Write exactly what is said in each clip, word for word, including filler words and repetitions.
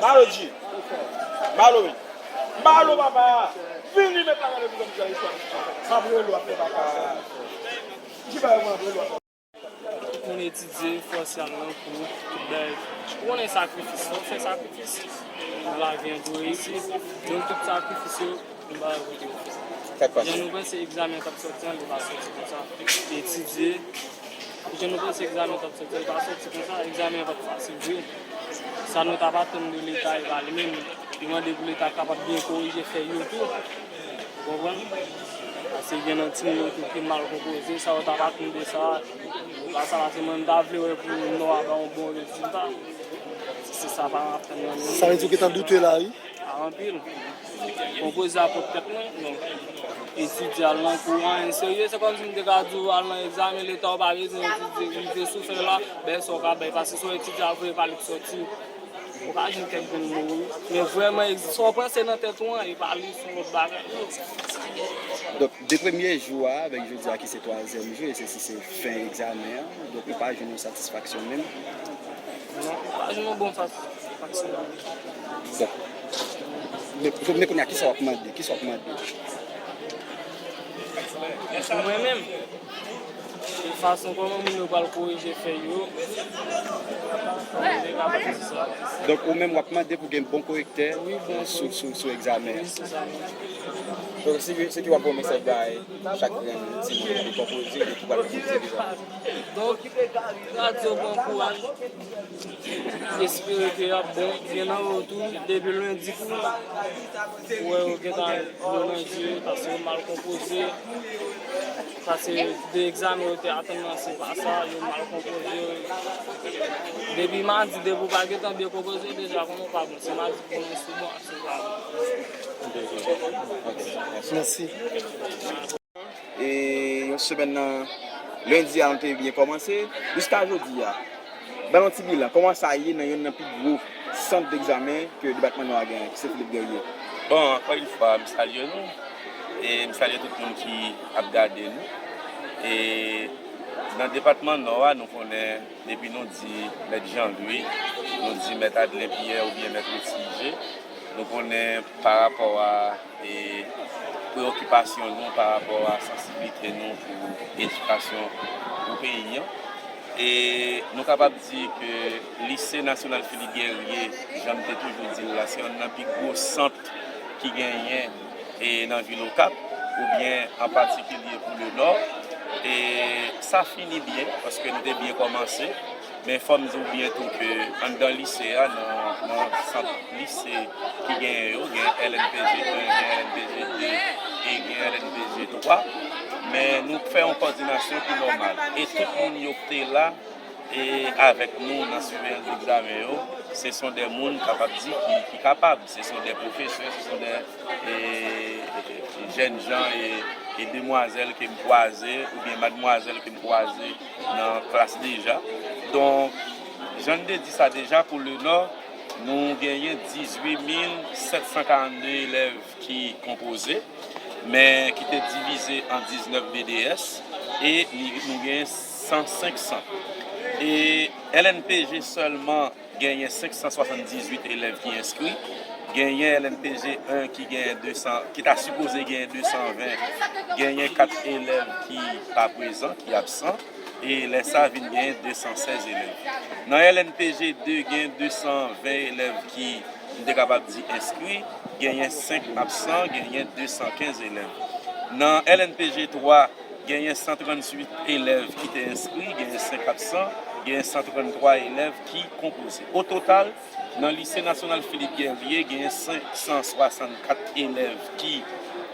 Malo G. Malo wi. Malo papa. Vini met la gade pou konn jan istwa. M ap rele w ap fè papa. Ki bagay mwen ap rele w ap fè? Tout moun etidye, fòse al nan kou, tout bagay. Ou konnen sakrifis, fò w fè sakrifis. Nan lavi an pou reyisi. Donk tout sakrifis yo, yon bagay kote yo fè. Jan nou panse egzamen t ap sòti an, li pa sòti konsa. Etidye, jan nou panse egzamen t ap sòti an, li pa sòti konsa. Egzamen an pa t fasil vre. Sa nou t ap atann de Leta, e pa li menm. Li mande pou Leta kapab byen korije fèy yo tou. Ou konprann? Paske gen nan timoun yo tou ki mal konpoze, sa yo t ap atann de sa. Yo pa sa, paske mwen, m ta vle wè pou Nò a ba yon bon rezilta. Se sa pa m ap tann nan men yo. Sa vle di w gentan doute la, wi? A, anpil. Konpoze a pwòp tèt mwen, donk etidye, al nan kou, anyen serye. Se kòmsi m te ka di w al nan egzamen Leta, ou pa bezwen etidye, rive sou fèy la, bay sa w ka bay, paske si w etidye a vre, e pa li k sòti. Ou ka jwenn kèk grenn mo, wi. Men vrèman, egz- sa w panse nan tèt ou an, e pa li, se yon lòt bagay. Donk, de premye jou a, avèk jodi a ki se twazyèm jou, e sesi se fen egzamen an, donk ou pa jwenn yon satisfaksyon menm? Non, ou pa jwenn yon bon satisfaksyon menm. Donk, men, men kounye a, kisa w ap mande? Kisa w ap mande? Pou mwen menm, e fason kòman moun yo pral korije fèy yo, mwen te kapab di sa. Donk, ou menm, w ap mande pou gen bon korektè Wi, bon sou, sou, sou egzamen an. Wi, se sa menm. Donk, se ki, se ki w ap pwomèt bay chak grenn timoun ki konpoze, ki pral konpoze deja? Donk, m ka di yo bon kouraj. Espere ke y ap bon. Gen nan yo tou, depi lendi pou, pou wè yo gentan dlo nan je yo, paske yo mal konpoze. Paske de egzamen yo te atann nan, se pa sa, yo mal konpoze. Depi madi, depi w pa gentan byen konpoze, deja konnen w pa bon. Se madi pou kòmanse bon, se pa bon. Mèsi. E yon semèn nan, lendi a, nou te byen kòmanse. Jiska jodi a, ban nou ti bilan, kòman sa ye nan yonn nan pi gwo sant degzamen ke depatman Nò a genyen, ki se Philippe Guerrier? Bon, ankò yon fwa, m salye nou. E m salye tout moun ki ap gade nou. E nan depatman Nò a, nou konnen depi nou di Mèt Jean Louis, nou di Mèt Adlin Pierre oubyen Mèt Roti Ije, nou konnen pa rapò a e preyokipasyon nou pa rapò a sansiblite nou pou edikasyon pou peyi an. E nou kapab di ke Lise Nasyonal Philippe Guerrier, jan m te toujou di l la, se yonn nan pi gwo sant ki genyen e nan vil Okap, oubyen an patikilye pou Lenò. E sa fini byen, paske nou te byen kòmanse. Men fò m di w byen tou ke anndan lise a, nan, nan sant lise ki genyen yo, gen L N P G en, gen L N P G de e gen L N P G twa. Men nou fè yon kòdinasyon ki nòmal. E tout moun yo ki te la e avèk nou nan siveyans degzamen yo, se sont des moun kapab di ki, ki kapab. Se sont des pwofesè, se sont des e, jèn jan e, e demwazèl ke m kwaze, oubyen madmwazèl ke m kwaze nan klas deja. Donk, jan n te di sa deja, pou Lenò, nou genyen dizuit mil sèt san karannde elèv ki konpoze, men ki te divize an diznèf B D S, e li, nou genyen san senk san. E L N P G sèlman, genyen senk san swasanndizuit elèv ki enskri, genyen L N P G en ki genyen de san, ki ta sipoze genyen de san ven, genyen kat elèv ki pa prezan, ki absan, e lè sa vin genyen de san sèz elèv. Nan L N P G de, gen de san ven elèv ki, m te kapab di, enskri, genyen senk absan, genyen de san kenz elèv. Nan L N P G twa, genyen san tranntuit elèv ki te enskri, genyen senk absan, genyen san tranntwa elèv ki konpoze. O total, nan Lise Nasyonal Philippe Guerrier, genyen senk san swasannkat elèv ki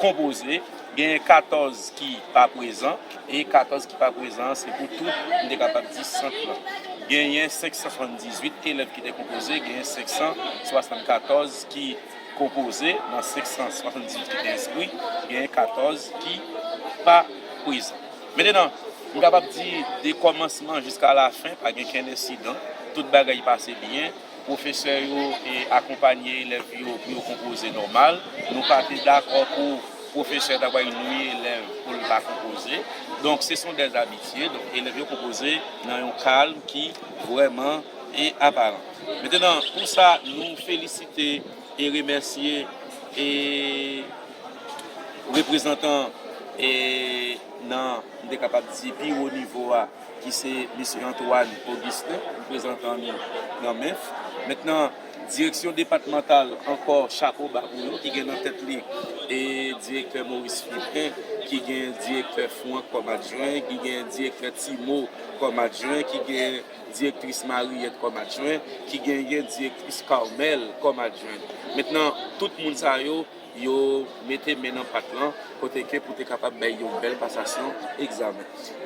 konpoze, genyen katòz ki pa prezan, e katòz ki pa prezan an, se pou tout, m te kapab di, sant lan. Genyen senk san swasanndizuit elèv ki te konpoze, genyen senk san swasannkatòz ki konpoze, nan senk san swasanndizuit ki te enskri, genyen katòz ki pa prezan. Mentenan, m kapab di de kòmansman jiska lafen, pa gen kenn ensidan, tout bagay pase byen, pwofesè yo e akonpanye elèv yo pou yo konpoze nòmal. Nou pa te dakò pou pwofesè ta pral nwi elèv pou l pa konpoze. Donk, ce sont des habitués. Donk, elèv yo konpoze nan yon kalm ki vrèman e a paran. Mentenan, pou sa, nou felisite e remèsye e reprezantan e nan, m te kapab di, pi wo nivo a, ki se mesye Antoine Augustin, reprezantan nou nan menf. Mentenan, direksyon depatmantal ankò, chapo ba pou yo, ki gen nan tèt li e direktè Maurice Fibren, ki gen direktè Franck kòm adjwen, ki gen direktè Timo kòm adjwen, ki gen direktris Mariette kòm adjwen, ki genyen direktris Carmel kòm adjwen. Mentenan, tout moun sa yo, yo mete men nan pat lan, kote ke pou te kapab bay yon bèl pasasyon egzamen.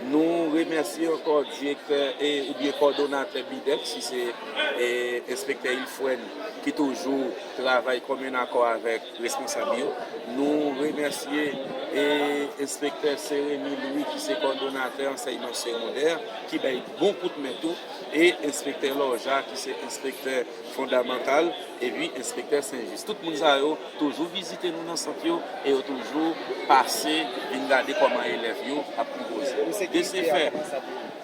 Nou remèsye ankò direktè e, oubyen kòdonatè BIDEC, si se e, enspektè Ilfrène, ki toujou travay kòm yon akò avèk responsab yo. Nou remèsye e, enspektè Sereny Louis, ki se kòdonatè ansèyman segondè, ki bay bon kout men tou, e enspektè Lòja, ki se enspektè fondamantal, epi enspektè Sen Jis. Tout moun sa yo toujou vizite nou nan sant yo e yo toujou pase vin gade kòman elèv yo ap konpoze. De se fè,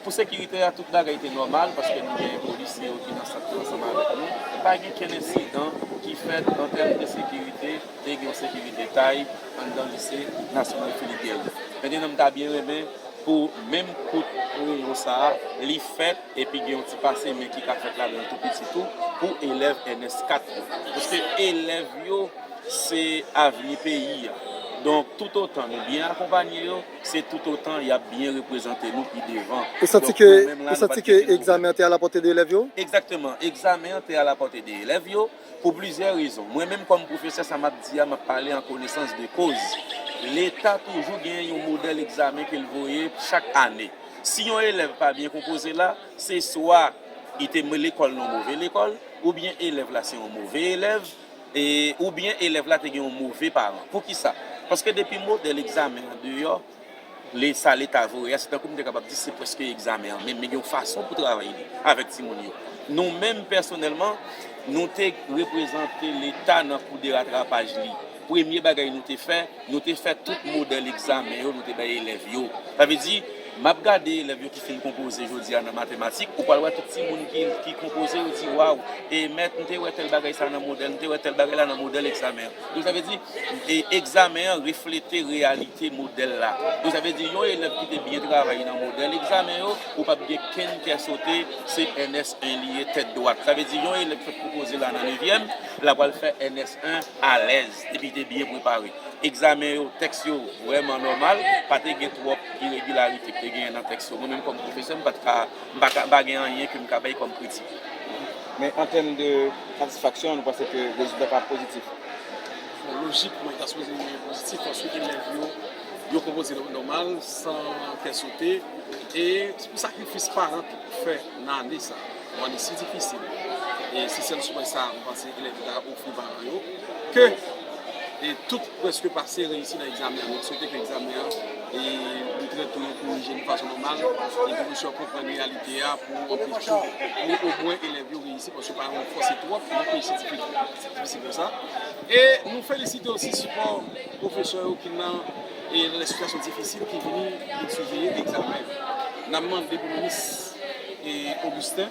pou sekirite a, tout bagay te nòmal, paske nou gen polisye yo ki nan sant yo ansanm avèk nou. Pa gen kenn ensidan ki fèt an tèm de sekirite. Te gen yon sekirite tay anndan lise nasyonal Philippe Guerrier. Mentenan, m ta byen renmen pou menm kout reyon sa a, li fèt epi gen yon ti pase men ki ka fèt ladan l tou piti tou pou elèv N S kat yo. Paske elèv yo, se avni peyi a. Donk, toutotan nou byen akonpanye yo, se toutotan y ap byen reprezante nou pi devan. Ou santi Donk, ke, nou menm la, ou nou pa santi t ke gen egzamen an te alapòte de elèv yo? Egzakteman. Egzamen an te alapòte de elèv yo pou plizyè rezon. Mwen menm kòm pwofesè, sa m ap di a, m ap pale an konesans de koz. Leta toujou gen yon modèl egzamen ke l voye chak ane. Si yon elèv pa byen konpoze la, se swa li te lekòl nan yon move lekòl, oubyen elèv la se yon move elèv, e, oubyen elèv la te gen yon move paran. Poukisa? Paske depi modèl egzamen an deyò, le, sa Leta voye a, se tankou m te kapab di se prèske egzamen an menm, men gen yon fason pou travay li avèk timoun yo. Nou menm, pèsonèlman, nou te reprezante Leta nan kou de ratrapaj li. Premye bagay nou te fè, nou te fè tout modèl egzamen yo, nou te bay elèv yo. Sa vle di, m ap gade elèv yo ki fin konpoze jodi a nan matematik, ou pral wè tout timoun ki, ki konpoze, yo di, "Waw, e mèt, m te wè tèl bagay sa nan modèl, m te wè tèl bagay la nan modèl egzamen an." Donk, sa vle di, e egzamen an reflete reyalite modèl la. Donk, sa vle di, yon elèv ki te byen travay nan modèl egzamen yo, ou p ap gen kenn kè sote, se N S en li ye tèt dwat. Sa vle di, yon elèv ki fèk konpoze la nan nevyèm, l ap pral fè N S en alèz, epi te byen prepare. Egzamen yo, tèks yo vrèman nòmal, pa te gen twòp iregilarite ki te genyen nan tèks yo. Mwen menm kòm pwofesè, m pa t ka, m pa ka, m pa gen anyen ke m ka bay kòm kritik. Men an tèm de satisfaksyon, nou panse ke rezilta sa pozitif? Bon, lojikman, li ta sipoze pozitif, paske elèv yo, yo konpoze nò-, nòmal, san kè sote, e se pou sakrifis paran fè nan ane sa. Yon ane si difisil. E se sèl soupay sa, m panse elèv yo ta ofri paran yo, ke, e tout prèske pase reyisi nan egzamen an. Nou swete ke egzamen an, e nou trete yo korije yon fason nòmal, e pwofesè yo konprann reyalite a pou anpeche, pou omwen elèv yo reyisi, paske paran yo fòse twòp, nan peyi si difi-, difisil konsa. E nou felisite osi sipò pwofesè yo ki nan, e nan sitiyasyon difisil ki vini pou siveye egzamen. N ap mande pou minis, e, Augustin,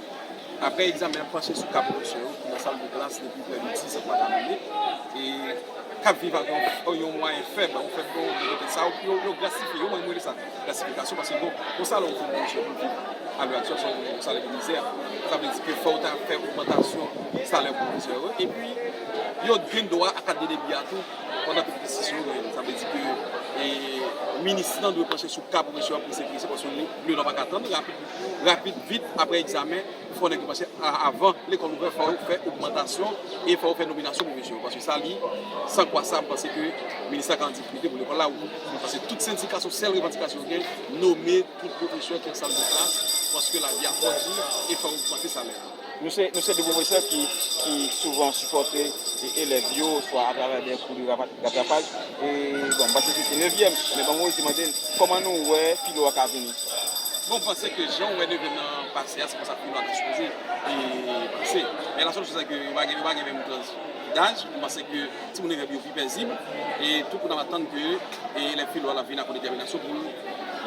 apre egzamen an, panche sou ka pwofesè yo ki nan sal de klas depi prè de dis a twa minit. E k ap viv ak yon, yon mwayen fèb, yon fèb, yon, yon, sa yo, yo, yo grasifye, yo, mwen, mwen, sa, grasifikasyon, paske bon, yon salè ou fin manje pou viv a lè aktyèl, se yon salè de mizè. Sa vle di ke fò w ta fè ogmantasyon salè pwofesè yo. Epi, yo gen dwa a kat de debi a tou, pandan ke pwofesè yo genyen. Sa vle di ke, e, minis lan dwe panche sou ka pwofesè yo prese, prese, paske le, le nan pa ka tann, rapid, rapid, vit, apre egzamen, fò nèg yo panche a-, avan lekòl ouvè, fò yo fè ogmantasyon e fò yo fè nominasyon pwofesè yo. Paske sa li, san kwa sa, m panse ke minis la ka an difikilte pou lekòl la. Paske tout sendika, se sèl revandikasyon yo gen, nome tout pwofesè ki an sal de klas, paske lavi a twò di e fò yo ogmante salè a. Nou se, nou se de pwofesè ki, ki souvan sipòte e elèv yo, swa atravè de kou de rapa-, ratrapaj. E, bon, m pa site nevyèm, men ban m osi mande n kòman nou wè filo a ka vini. Bon, m panse ke jan w wè nevyèm nan pase a, se konsa filo a ta sipoze e pase. Men la sèl chòz se ke yo pa gen, yo pa gen menm tranch daj. M panse ke timoun nevyèm yo pi pezib. E tou kou n ap atann ke, e, elèv filo a l ap vin ak yon detèminasyon pou l,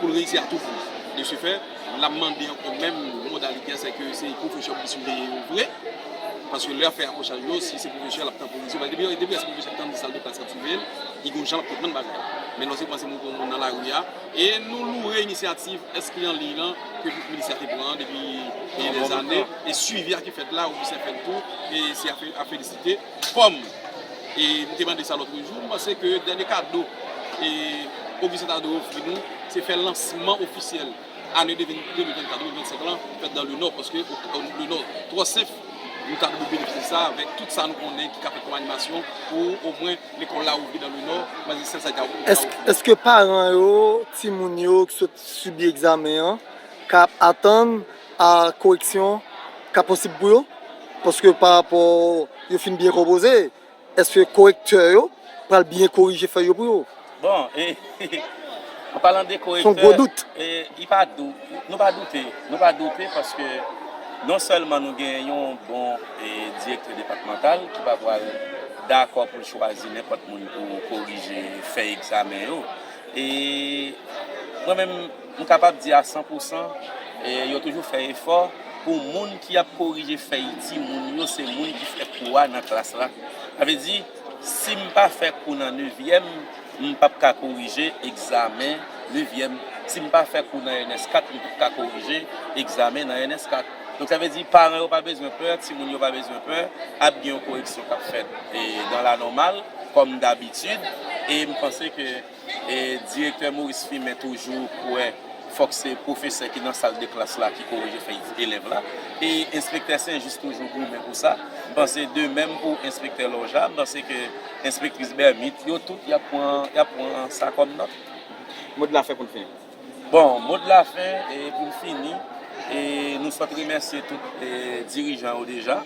pou l reyisi a tou pri. De ce fait, L ap mande ankò menm modalite a, sèke se pwofesè oblis yo ye yo vre. Paske lè y ap fè akwochaj yo, si se pwofesè, l ap tanporize yo. Depi, depi se pwofesè k nan sal de klas k ap siveye l, li gon jan l ap konprann bagay la. Men lè w se panse moun pou moun nan lari a. E nou louwe inisyativ Enskri an liy lan ke minis la te pran depi e dèzane. E swivi a ki fèt la, Augustin fè l tou, e se a fe-, a felisite. Kòm e m te mande sa lòt jou, m panse ke dènye kado e Augustin ta dwe ofri nou, se fè lansman ofisyèl ane de mil vennkat, de mil vennsenk lan fèt nan Lenò, paske o, o, Lenò twò sef, nou ta dwe benefisye sa avèk tout sa nou konnen ki ka fèt kòm animasyon pou omwen lekòl la ouvri nan Lenò, mwen se sèl sa ki ta ouvri. Èske, èske paran yo, timoun yo ki sot sibi egzamen an, ka ap atann a koreksyon ka posib pou yo? Paske pa rapò yo fin byen konpoze, èske korektè yo pral byen korije fèy yo pou yo? Bon, e, an palan de korektè, se yon gwo dout. E, li pa dou, nou pa doute, nou pa doute paske non sèlman nou gen yon bon e, direktè depatmantal ki pa pral dakò pou l chwazi nenpòt moun pou korije fèy egzamen yo. E mwen menm, m kapab di a san pou san, e, yo toujou fè efò pou moun ki ap korije fèy timoun yo, se moun ki fè kou a nan klas la. Sa vle di, si m pa fè kou nan nevyèm, m p ap ka korije egzamen nevyèm. Si m pa fè kou nan N S kat, m p ap ka korije egzamen nan N S kat. Donk, sa vle di, paran yo pa bezwen pè, timoun yo pa bezwen pè, ap gen yon koreksyon k ap fèt e, dans la normale, kòm dabitid. E m panse ke e, direktè Maurice Firmin toujou kwè fòk se pwofesè ki nan sal de klas la ki korije fèy elèv la. E enspektè Saint-Just toujou goumen pou sa. M panse de menm pou enspektè Loja, m panse ke enspektris Bermith, yo tout, y ap pran, y ap pran sa kòm nòt. Mo de la fen pou n fini. Bon, mo de la fen, e, pou n fini, e, nou sot remèsye tout e, dirijan yo deja.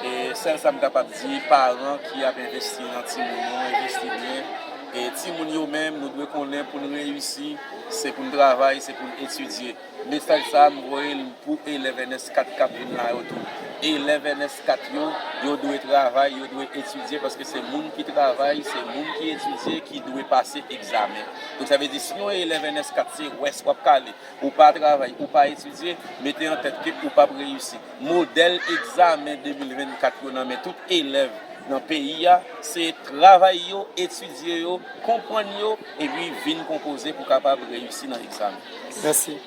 E, sèl sa m kapab di, paran ki ap envesti nan timoun yo, envesti byen. E, timoun yo menm, nou dwe konnen pou n reyisi, se pou n travay, se pou n etidye. Mesaj sa a, m voye l pou elèv N S kat k ap vin la yo tou. Elèv N S kat yo, yo dwe travay, yo dwe etidye, paske se moun ki travay, se moun ki etidye ki dwe pase egzamen. Donk, sa vle di, si yon elèv N S kat se wès w ap kale, ou pa travay, ou pa etidye, mete an tèt ke ou p ap reyisi. Modèl egzamen de mil vennkat yo nan men tout elèv nan peyi a, se travay yo, etidye yo, konprann yo, epi vin konpoze pou kapab reyisi nan egzamen. Mèsi.